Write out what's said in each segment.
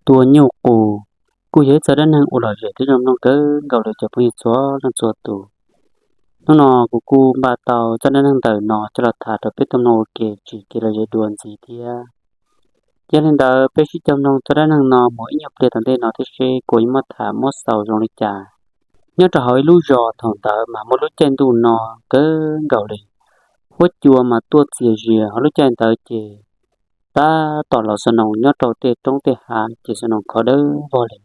Tua nyuj qus kuj yog ib txoj dab neeg uas lom zem thiab zoo mloog kawg nkaus li cov phooj ywg txhua leej txhua tus. Hnub no kuv kuj npaj tau txoj dab neeg ntawm no coj los tham rau peb tau mloog ua ke tsim kev lom zem dua ntxiv thiab. Yog li ntawd peb sib cog mloog txoj dab neeg no mus ib nyuag pliag tom ntej no thiab seb kuv yuav muab tham muab xaus zoo li cas. Nyob rau hauv ib lub zos thaum ntawd mas muaj lub caij ntuj no kawg nkaus li, huab cua mas tuaj txias zias, ho lub caij ntawd ces tab tom los xo noos nyob rau tej roob tej hav ces xo noos khov dawb vog li.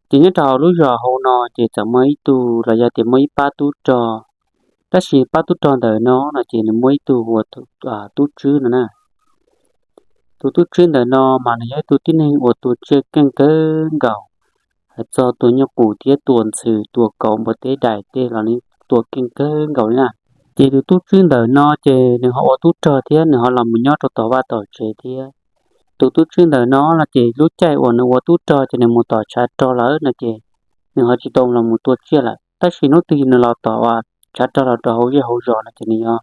Ces nyob rau hauv lub zos hauv no ces txawm muaj ib tug los yog tias muaj ib pab tub rog, tab sis pab tub rog ntawm no no ces nws muaj ib tug hu ua tub tswb no na. Tus tub tswb ntawm no mas nws yog ib tug tib neeg uas tua tsiaj keej kawg nkaus, hais txog tua nyuj qus thiab tua ntxhw tua kauv npua teb dais tej los nws tua keej kawg nkaus li na. Ces tus tub tswb ntawm no ces nws ho ua tub rog thiab nws ho los mus nyob rau tom vaj tom tsev thiab. Tus tub tswb ntawm no no ces lub caij uas nws ua tub rog ces nws mus tom tshav rog lawm no ces nws ho tsis tau los mus tua tsiaj lawm, tab sis hnub twg nws los tom tshav rog los rau hauv zej hauv zos no ces nws yog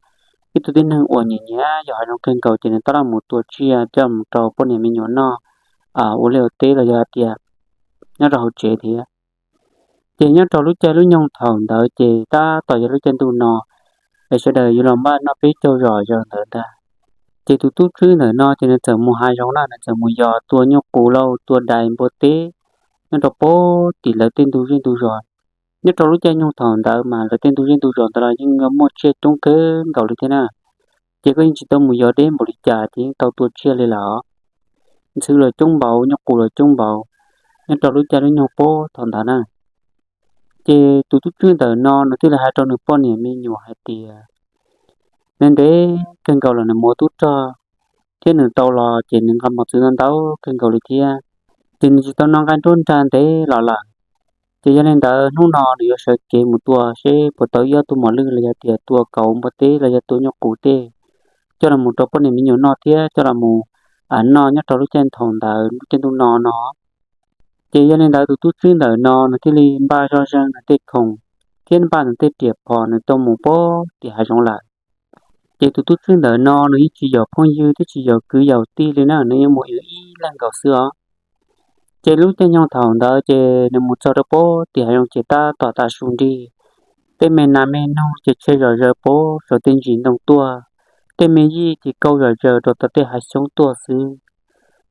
ib tug tib neeg uas nyiam nyiam yos hav zoov kawg nkaus ces nws tab los mus tua tsiaj coj mus rau poj niam me nyuam noj ua liaj ua teb los yog hais tias nyob rau hauv tsev thiab. Ces nyob rau lub caij lub nyoog thaum ntawd ces tab tom yog lub caij ntuj no es sawv daws yuav los npaj noj peb caug zom zaws ntawd ntag. Ces tus tub tswb ntawm no ces nws txawm mus hav zoov na, nws txawm mus yos tua nyuj qus lauj tua dais npua teb nyob rau pem tim lawv tej ntug zej ntug zos. Nyob rau lub caij nyoog thaum ntawd mas lawv tej ntug zej ntug zos ntawd los yeej muaj tsiaj coob kawg nkaus li thiab na. Ces koj yeej tsis tau mus yos deb npaum li cas ces yeej tau tua tsiaj li lawm. Ntxhw los coob npaum, nyuj qus los coob npaum nyob rau lub caij lub nyoog pem thaum ntawd na. Ces tus tub tswb ntawm no nws thiaj li hais rau nws poj niam me nyuam hais tias nws ntev kawg nkaus los nws mus ua tub rog thiab nws tau los ces nws nqa mos txwv ntau ntau kawg nkaus li thiab, ces nws tsis tau noj nqaij nruab nrag ntev los lawm. Ces yog li ntawd hnub no nws yuav sawv kev mus tua seb puas tau ib ob tug mos lwj los yog tias tua kauv npua teb los yog tua nyuj qus tej coj los mus rau poj niam me nyuam noj thiab coj los mus noj nyob rau lub caij thaum ntawd lub caij ntuj no no. Ces yog li ntawd tus tub tswb ntawm no nws thiaj li npaj zoj zeeg nws tej khoom thiab npaj nws tej riam phom nws tau mus pem tim hav zoov lawm. Ces tus tub tswb ntawm no nws yeej tsis yos phooj ywg thiab tsis yos kwv yaus tij li na, nws yeej mus ib leeg nkaus xwb os. Ces lub caij nyoog thaum ntawd ces nws mus txog rau pem tim hav zoov ces tab tom tav su nrig, tej me nas me noog ces tshe zom zaws pem saum tej ntsis ntoo tuaj, tej me yij ces kauj zom zaws rau tom tej hav xyoob tuaj xwb.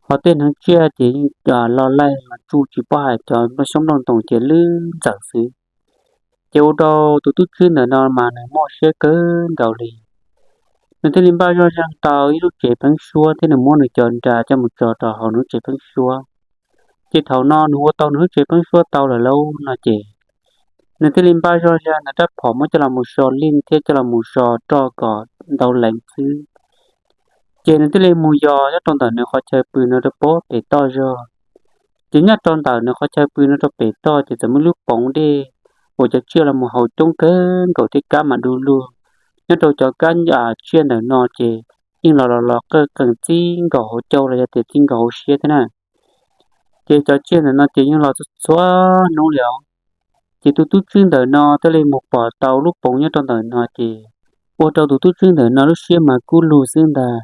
Ho tej hneev tsiaj ces yeej lo laij los tsuj tsis paub hais cov nplooj xyoob nplooj ntoos ces lwj ntxawm xwb. Ces ua rau tus tub tswb ntawm no mas nws mob siab kawg nkaus li. Nws thiaj li npaj zoj zeeg tau ib lub tsev pheeb suab thiab nws muab nws cov nra coj mus tso rau hauv nws lub tsev pheeb suab. Ces thaum no nws ua tau nws lub tsev pheeb suab tau lawm lauj no ces nws thiaj li npaj zoj zeeg nws rab phom muab coj los mus so lij thiab coj los mus so roj kom ntau lees xwb. Ces nws thiaj li mus yos nyob rau ntawm nws qhov chaw pw no rau pem pem toj zog. Ces nyob rau ntawm nws qhov chaw pw no rau pem toj ces txawm muaj lub poov dej uas cov tsiaj los mus haus coob kawg nkaus thiab kab mas du lug. Nyob rau cov kab tsiaj ntawm no ces yeej los los los qeej qees txij nkaus hauv caug los yog tias txij nkaus hauv siab thiab na. Ces cov tsiaj ntawm no ces yeej los txhua txhua hnub li os. Ces tus tub tswb ntawm no thiaj li mus pom tau lub poov nyob rau ntawm no ces ua rau tus tub tswb ntawm no lub siab mas kub lug xwb ntag.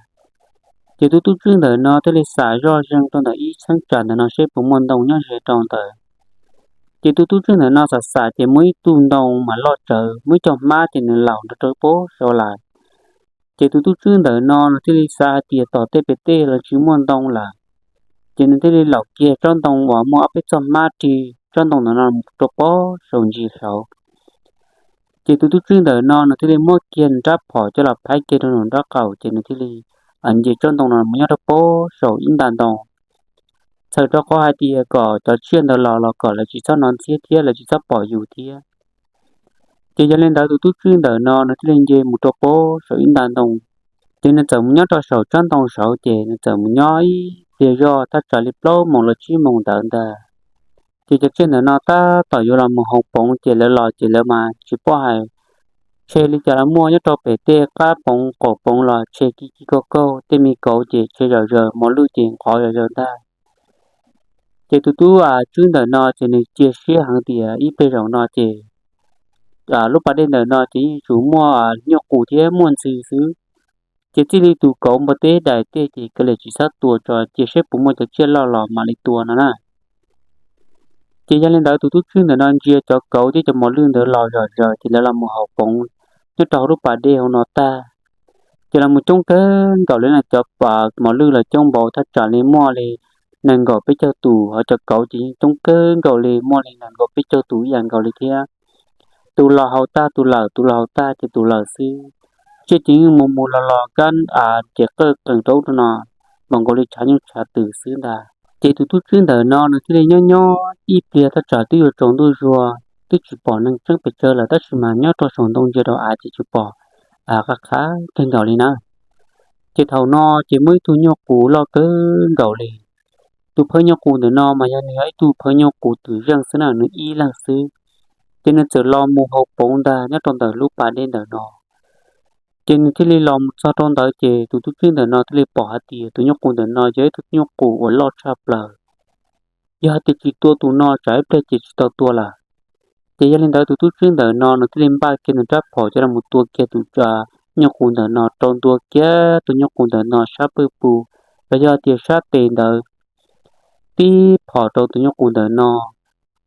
Ces tus tub tswb ntawm no thiaj li xam zoj zeeg rau ntawm ib cheeb tsam ntawm no seb puas muaj ntoo nyob ze rau ntawd. Ces tus tub tswb ntawm no xam xam ces muaj ib tug ntoo mas loj tsawv, muaj ib co hmab ces nws laus nrog rau pem saud lawm. Ces tus tub tswb ntawm no nws thiaj li xav hais tias tom tej pem tej los tsis muaj ntoo lawm. Ces nws thiaj li laus kiag tsob ntoo uas muaj ob peb txoj hmab rig tsob ntoo ntawm no rau pem saum ntsis saud. Ces tus tub tswb ntawm no nws thiaj li muab kiag nws rab phom coj los phaiv kiag rau nws nraub qaum ces nws thiaj li nce tsob ntoo no mus nyob rau pem saum ib nta ntoo, txhawm rau qhov hais tias kom cov tsiaj ntawd los los kom lawv tsis txhob hnov ntxhiab thiab lawv tsis txhob pom yus thiab. Ces yog li ntawd tus tub tswb ntawm no nws thiaj li nce mus rau pem saum ib nta ntoo. Ces nws txawm mus nyob rau saum tsob ntoo saud ces nws txawm mus nyob ib pliag zoj thaj tsam li plaub moos los tsib moos ntawd ntag. Ces cov tsiaj ntawm no tab tom yuav los mus haus poov ces lawv los ces lawv mas tsis paub hais tshe li cas los muaj nyob rau pem tej qab poov qaum poov los tshe ki ki kaug kaug, tej me kauv ces tshe zom zaws, mos lwj ces nqov zom zaws ntag. Ces tus tub tswb ntawm no ces nws cia siab heev tias ib pliag zaum no ces lub pas dej ntawm no ces yeej yuav tsum muaj nyuj qus thiab muaj ntxhw xwb. Ces txij li tus kauv npua teb dais tej ces kav liam tsis txhob tua tso, cia saib puas muaj cov tsiaj loj los mam li tua no na. Ces yog li ntawd tus tub tswb ntawm no ntsia cov kauv thiab cov mos lwj ntawd los zom zaws ces lawv los mus haus poov nyob rau hauv lub pas dej hauv no tag. Ces los mus coob kawg nkaus li na, cov mos lwj los coob npaum thaj tsam li muaj li nees nkaum peb caug tus, ho cov kauv ces yeej coob kawg nkaus li, muaj li nees nkaum peb caug tus ib yam nkaus li thiab. Tus los haus tag tus lawm, tus los haus tag ces tus lawm xwb. Tsiaj ces yeej mus mus los los kab ces qawj qees rau ub rau no, npaum nkaus li tshav nyuj tshav twm xwb ntag. Ces tus tub tswb ntawm no nws thiaj li nyob nyob ib pliag thaj tsam twb yuav tsaus ntuj zuag, twb tsis pom neeg tseeb pes tsawg lawm, tab sis mas nyob rau saum ntoo ntsia rau av ces tsis pom qab qab kawg nkaus li na. Ces thaum no ces muaj ib tug nyuj qus loj kawg nkaus li. Tus phawj nyuj qus ntawm no mas yog nws yog ib tug phawj nyuj qus twm zeej xwb na, nws ib leeg xwb. Ces nws txawm los mus haus poov ntag nyob rau ntawm lub pas dej ntawm no. Ces nws thiaj li los mus txog rau ntawd ces tus tub tswb ntawm no thiaj li pom hais tias tus nyuj qus ntawm no yog ib tug nyuj qus uas loj tshaj plaws. Yog hais tias tsis tua tus no tsam ib pliag ces tsis tau tua lawm. Ces yog li ntawd tus tub tswb ntawm no nws thiaj li npaj kiag nws rab phom coj los tua kiag tus nyuj qus ntawm no rau ntua kiag tus nyuj qus ntawm no sab pwj pus, los yog tias sab tes ntawd tib phom rau tus nyuj qus ntawm no.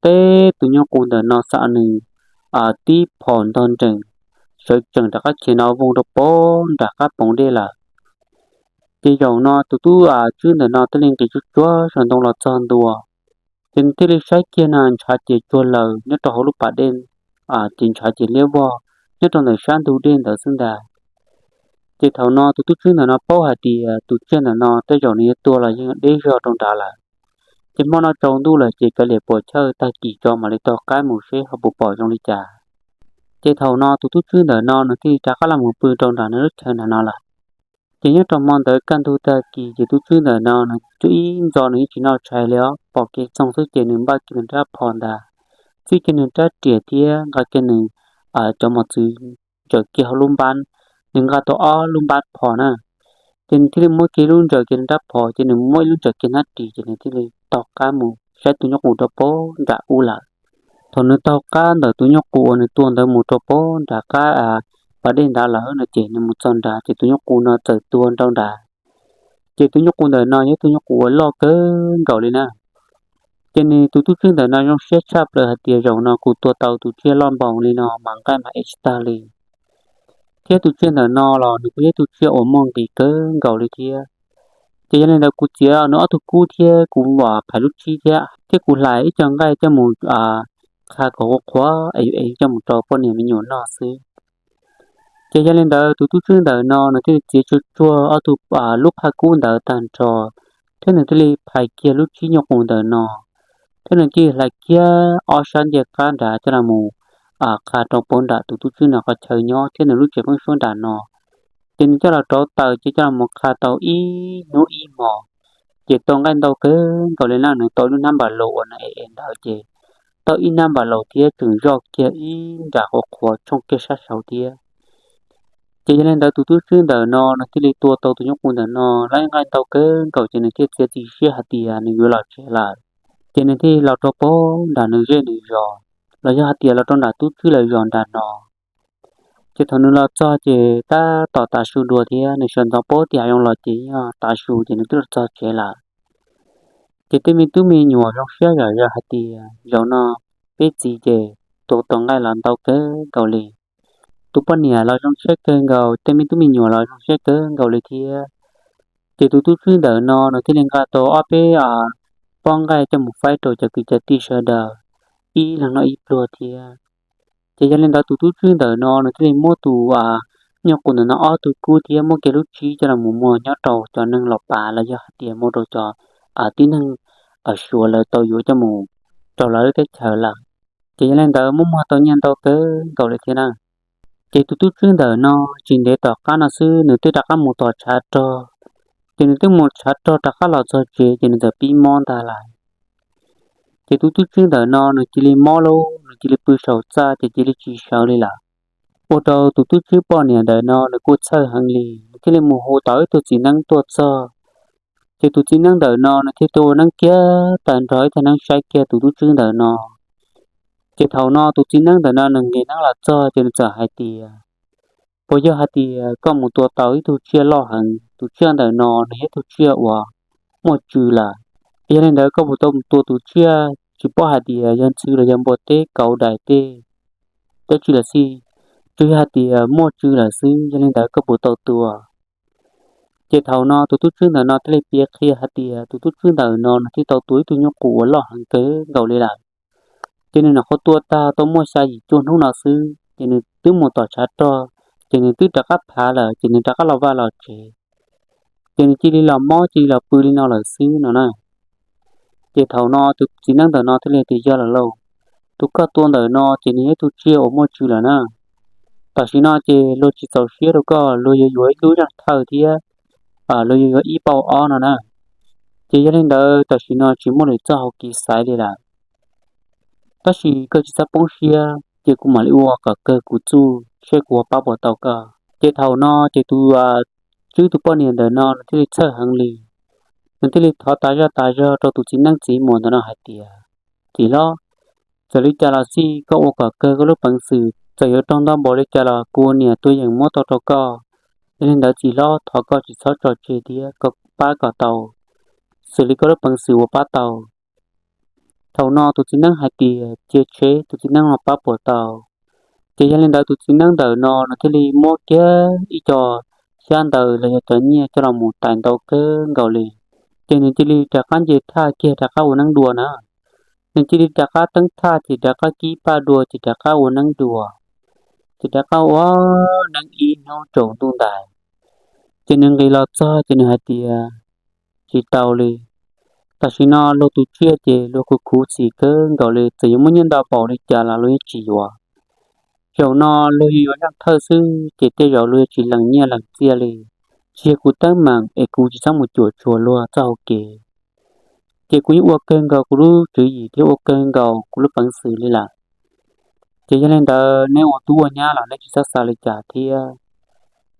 Teb tus nyuj qus ntawm no xam nws tib phom ntog nrees, sawv tsees rov qab khiav no voog rau pem nram qab poov dej lawm. Ces zaum no tus tub tswb ntawm no thiaj li nqis tsuag tsuag saum ntoo los txog ntua. Ces nws thiaj li saib kiag no ntshav ces tsuag lawm nyob rau hauv lub pas dej, ces ntshav ces liab vog nyob rau ntawm sab ntug dej ntawd xwb ntag. Ces thaum no tus tub tswb ntawm no paub hais tias tus tsiaj ntawm no tej zaum nws yuav tuag los yeej deb zog rau nrad lawm. Ces hmo no tsaus ntuj lawm ces kav liam puas chawj tag kis tso mam li taug qab mus seb ho puas pom zoo li cas. Ces thaum no tus tub tswb ntawm no nws thiaj li rov qab los mus pw rau nram nws lub chaw nram no lawm. Ces nyob rau hmo ntawd kaj ntug tag kis ces tus tub tswb ntawm no nws ib ntxo nws yeej tsis noj tshais li os, pom kev txoog xwb ces nws npaj kiag nws rab phom ntag, txib kiag nws rab riam thiab nqa kiag nws cov mos txwv ntsaws kiag hauv lub npab, nws nqa tau ob lub npab phom na. Ces nws thiaj li muab kiag lub ntsaws kiag nws rab phom, ces nws muab ib lub ntsaws kiag hnab ris, ces nws thiaj li taug qab mus saib tus nyuj qus rau pem nram ub lawm. Thaum nws taug qab ntawm tus nyuj qus uas nws tua ntawd mus rau pem nram qab pas dej nrad lawm no ces nws mus txog nrad ces tus nyuj qus no txawm tuag nraum nrad. Ces tus nyuj qus ntawm no yog ib tug nyuj qus uas loj kawg nkaus li na. Ces nws tus tub tswb ntawm no zoo siab tshaj plaws hais tias zaum no kuv tua tau tus tsiaj loj npaum li no mas nqaij mas ev tsis tag li. Thiab tus tsiaj ntawm no los nws kuj yog ib tug tsiaj uas muaj nqis kawg nkaus li thiab. Ces yog li ntawd kuv txiav nws ob tug kub thiab kuv phais lub tshib thiab, thiab kuv hlais ib co nqaij coj mus qha kom qhuav qhuav es yuav ev coj mus rau poj niam me nyuam noj xwb. Ces yog li ntawd tus tub tswb ntawm no nws thiaj li txiav tsuag tsuag ob tug lub phaj kub ntawd tag nrho, thiab nws thiaj li phais kiag lub tshib nyuj qus ntawm no, thiab nws thiaj li hlais kiag ob sab ncej qab nrad coj los mus qha rau pem nram tus tub tswb no qhov chaw nyob thiab nws lub tsev pheeb suab nram no. Ces nws coj los rauv taws ces coj los mus qha tau ib hnub ib hmos, ces tau nqaij ntau kawg nkaus li na. Nws tau lub hnab npam laus uas nws ev ev ntawd ces tau ib hnab npam laus thiab tseem zoj kiag ib nra qhuav qhuav tshooj kiag sab saud thiab. Ces yog li ntawd tus tub tswb ntawm no nws thiaj li tua tau tus nyuj qus ntawm no lawv nqaij ntau kawg nkaus ces nws thiaj txiav txim siab hais tias nws yuav los tsev lawm. Ces nws thiaj li los rau pem nram nws zej nws zos, los yog hais tias los rau nram tub tswb lawv zos nram no. Ces thaum nws los txog ces tab tom tav su dua thiab, nws sawv ntxov pem tim hav zoov los ces yog tav su ces nws twb los txog tsev lawm. Ces tej me tub me nyuam zoo siab zom zaws hais tias zaum no peb txiv ces tua tau nqaij los ntau kawg nkaus li. Tus poj niam los zoo siab kawg nkaus, tej me tub me nyuam los zoo siab kawg nkaus li thiab. Ces tus tub tswb ntawm no nws thiaj li nqa tau ob peb pob nqaij coj mus faib rau cov kwv cov tij sawv daws ib leeg noj ib pluag thiab. Ces yog li ntawd tus tub tswb ntawm no nws thiaj li muab tus nyuj qus ntawm no ob tug kub thiab muab kiag lub tshib coj los mus muag nyob rau cov neeg los pav los yog hais tias muag rau cov tib neeg Suav lawv tau yuav coj mus rau lawv lub teb chaws lawm. Ces yog li ntawd muab muag tau nyiaj ntau kawg nkaus li thiab na. Ces tus tub tswb ntawm no tsis ntev tom qab no xwb nws twb rov qab mus tom tshav rog. Ces nws twb mus tshav rog rov qab los txog tsev ces nws txawm pib mob ntag lawm. Ces tus tub tswb ntawm no nws cia li mob lauj, nws cia li pw saum txaj ces cia li tsis sawv li lawm. Ua rau tus tub tswb poj niam ntawm no nws kuj txhawj heev li, nws thiaj li mus hu tau ib tug txiv neeb tuaj txog. Ces tus txiv neeb ntawm no nws thiaj tuaj ua neeb kiag tag nrho ib tag neeb saib kiag tus tub tswb ntawm no. Ces thaum no tus txiv neeb ntawm no nws nqis neeb los txog ces nws txawm hais tias, Puas yog hais tias koj mus tua tau ib tug tsiaj loj heev, tus tsiaj ntawm no nws yog ib tug tsiaj uas muaj tswv lawm, yog li ntawd koj puas tau mus tua tus tsiaj tsis paub hais tias yog ntxhw los yog npua teb, kauv, dais tej, dab tsi los xij, tsuas yog hais tias muaj tswv lawm xwb, yog li ntawd koj puas tau tua? Ces thaum no tus tub tswb ntawm no thiaj li piav qhia hais tias tus tub tswb ntawm no nws twb tau tua ib tug nyuj qus uas loj heev kawg nkaus li lawm. Ces nws nyuam qhuav tua tag tau muaj xya yim cuaj hnub no xwb, ces nws twb mus tom tshav rog, ces nws twb rov qab phav lawm, ces nws rov qab los vaj los tsev, ces nws cia li los mob cia li los pw li no lawm xwb no na. Ces thaum no tus txiv neeb ntawm no thiaj li tias yog lawm lauj, tus koj tua ntawm no ces nws yog ib tug tsiaj uas muaj tswv lawm na. Tam sim no ces luag tsis txaus siab rau koj, luag yuav yuav ib lub zaj thawj thiab luag yuav yuav ib pauj ob no na. Ces yog li ntawd tam sim no tsis muaj lwm txoj hauv kev xaiv li lawm. Tab sis koj tsis txhob poob siab, ces kuv mam li ua kom kawg kuv txuj seb kuv ua pab puas tau koj. Ces thaum no ces tus tswb tus poj niam ntawm no nws thiaj li txhawj heev li. Nws thiaj li thov tas zaj tas zog rau tus txiv neeb txiv muam ntawm no hais tias, txiv hlob, txawm li cas los xij koj ua kom kawg koj lub peev xwm, txawm yuav raug nto npaum li cas los kuv ua niam tuaj yeem muab tau rau koj. Yog li ntawd txiv hlob thov koj tsis txhob tso tseg thiab koj pab kom tau xws li koj lub peev xwm ua pab tau. Thaum no tus txiv neeb hais tias cia tsheb, tus txiv neeb no pab puas tau. Ces yog li ntawd tus txiv neeb ntawm no nws thiaj li muab kiag ib co xyab ntawv los yog cov nyiaj coj los mus tais ntau kawg nkaus li. Ces nws cia li rov qab nce thaj kiag rov qab ua neeb dua na. Nws cia li rov qab teeb thaj ces rov qab kib paj dua ces rov qab ua neeb dua. Ces rov qab ua neeb ib hnub tsaus ntuj ntais. Ces nws nqis los txog ces nws hais tias tsis tau li. Tam sim no luag tus tsiaj ces luag khuv khuv xim kawg nkaus li, txawm yuav muaj nyiaj ntau npaum li cas los luag yeej tsis yuav. Zaum no luag yuav yuav zaj thawj xwb ces tej zaum luag yuav tsis lees nyiaj lees txiaj li. Tsis yog kuv teeb meem es kuv tsis txhob mus cuam tshuam luag txoj hauv kev. Ces kuv yeej ua kawg nkaus kuv lub tswv yim thiab ua kawg nkaus kuv lub peev xwm li lawm. Ces yog li ntawd neb ua tub ua nyab los neb tsis txhob xav li cas thiab.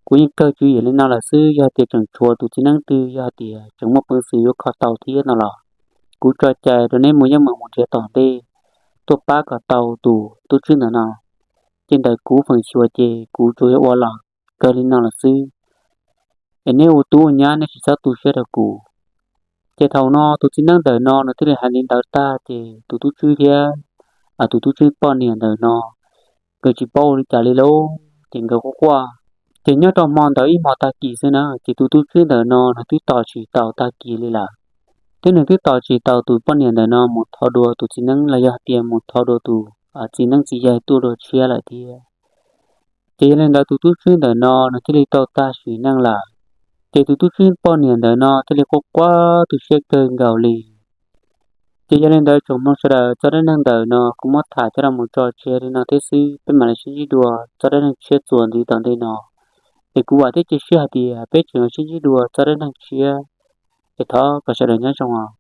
Kuv yeej kawg tswv yim li no lawm xwb, yog hais tias tseem tshuav tus txiv neeb twg, yog hais tias tseem muaj peev xwm yuav kho tau thiab no los, kuv tso cai rau neb mus yeej meem mus nrhiav tom ntej tuaj pab kom tau tus tub tswb ntawm no. Ces ntawm kuv feem xyuam ces kuv tsuas yog ua los kawg li no lawm xwb, es neb ua tub ua nyab neb tsis txhob tu siab rau kuv. Ces thaum no tus txiv neeb ntawm no nws thiaj li hais li ntawd tag ces tus tub tswb thiab tus tub tswb poj niam ntawm no nkawd tsis paub ua li cas li lauj, ces nkawd quaj quaj. Ces nyob rau hmo ntawd ib hmo tag kis xwb na ces tus tub tswb ntawm no nws twb tos tsis tau tag kis li lawm, thiab nws twb tos tsis tau tus poj niam ntawm no mus thov dua tus txiv neeb los yog hais tias mus thov dua tus txiv neeb txiv yaig tuaj dua tshiab lawm thiab. Ces yog li ntawd tus tub tswb ntawm no nws thiaj li tau tag sim neej lawm. Ces tus tub tswb poj niam ntawm no thiaj li quaj quaj tu siab kawg nkaus li. Ces yog li ntawd tsoom mloog sawv daws, txoj dab neeg ntawm no kuv muab tham coj los tso tseg li no thiab xwb, peb mam li sib ntsib dua txoj dab neeg tshiab txuas ntxiv tom ntej no. Es kuv vam thiab cia siab hais tias peb tseem yuav sib ntsib dua txoj dab neeg tshiab, es thov kom sawv daws nyob zoo os.